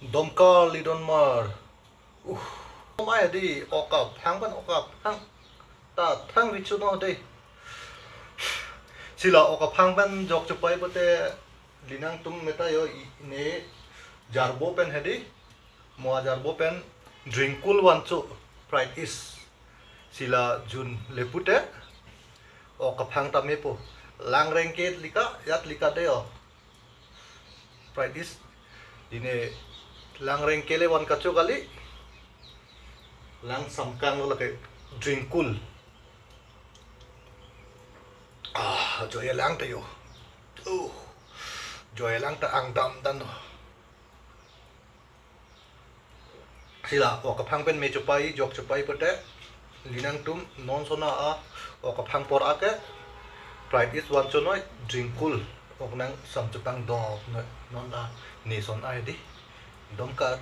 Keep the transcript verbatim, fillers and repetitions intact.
Domkar Lidonmar. Uh. Mai di, ok aphang pen ok aphang ta thang vichu no de. Si la ok aphang pen jok chupai pote, linang tum meta yo i-, ne jarbo pen hedi. Mo ajarbo pen Drinkul vancho, Pride East. Si la jun le pute ok aphang ta mepo. Lang rengke lika, yat lika de yo. Pride East. Ine lang rengke le van kacho kali. Lang samkang lo lake Drinkul. Ah, joya lang ta yo. Uh. Joya lang ta angdam dan lo. Si la ok aphang pen me chupai, jok chupai pote, linang tum non sona a ok aphang por ake, Pride East vancho noi, Drinkul ok nang sam chepangdok noi, non a ne son ai di. Domkar.